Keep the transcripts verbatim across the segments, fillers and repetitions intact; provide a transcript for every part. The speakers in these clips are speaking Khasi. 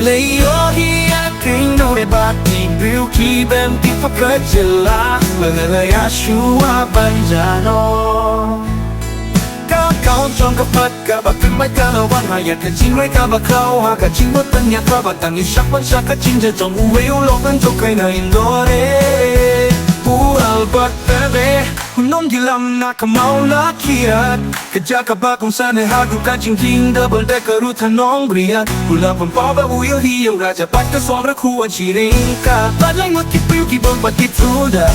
Lei ïohi ïa kine bad ki briew ki bym tip pat ka jylla, lada la ïa shuwa ban jano. Ka kaun jong ka pat kaba kynmaw ka la wan ha ïa ka jingrwai kaba khraw ha ka jingbym pynïap kaba tang ïa shak ban shak ka jingjia jong uwei u lok ban jong kai na Indore. U Albert Pebe, u nongïalam na ka Mawlakhia, ka jaka ba kongsan ha ka jingkieng double decker ruh tang nongbriah. U la pynpaw ba u ïohi ïa u Raja bad ka Song Rakhu wan sha ring ka. Bad lai ngut ki briew ki bym pat tip thudar,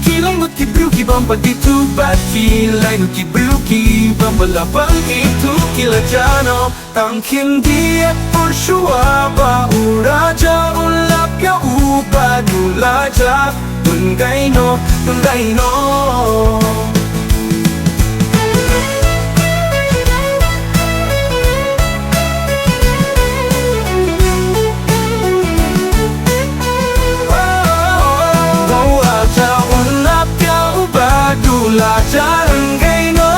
ki lai ngut ki briew ki bym pat tip thudar, bad ki lai ngut ki briew ki bym pat lah ban tip thudar ki la jano. Tang khyndiat por shuwa ba u Raja u lap ïa u bad u la jah un gaino, un gaino. Ba u Raja u lap ïa u bad u la jah un gaino.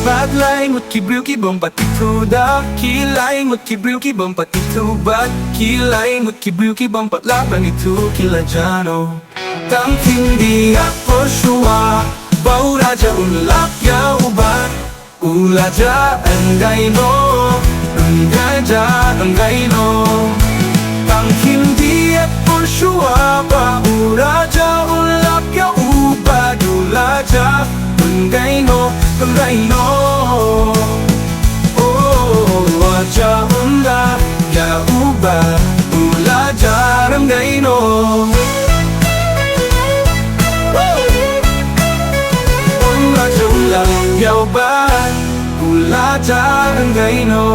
Bad lai ngut ki briew ki bym pat tip thudar, ki lai ngut ki briew ki bym pat tip thudar, bad ki lai ngut ki briew ki bym pat lah ban tip thudar ki la jano. Tang khyndiat por shuwa ba u Raja u lap ïa u bad u la jah un gaino, un gaino, jah un gaino. Tang khyndiat por shuwa ba u Raja u lap ïa u bad u la jah un gaino, un gaino. Oh, u Raja u lap ïa u bad u la jah un gaino. U Raja u lap ïa u bad u la jah un gaino.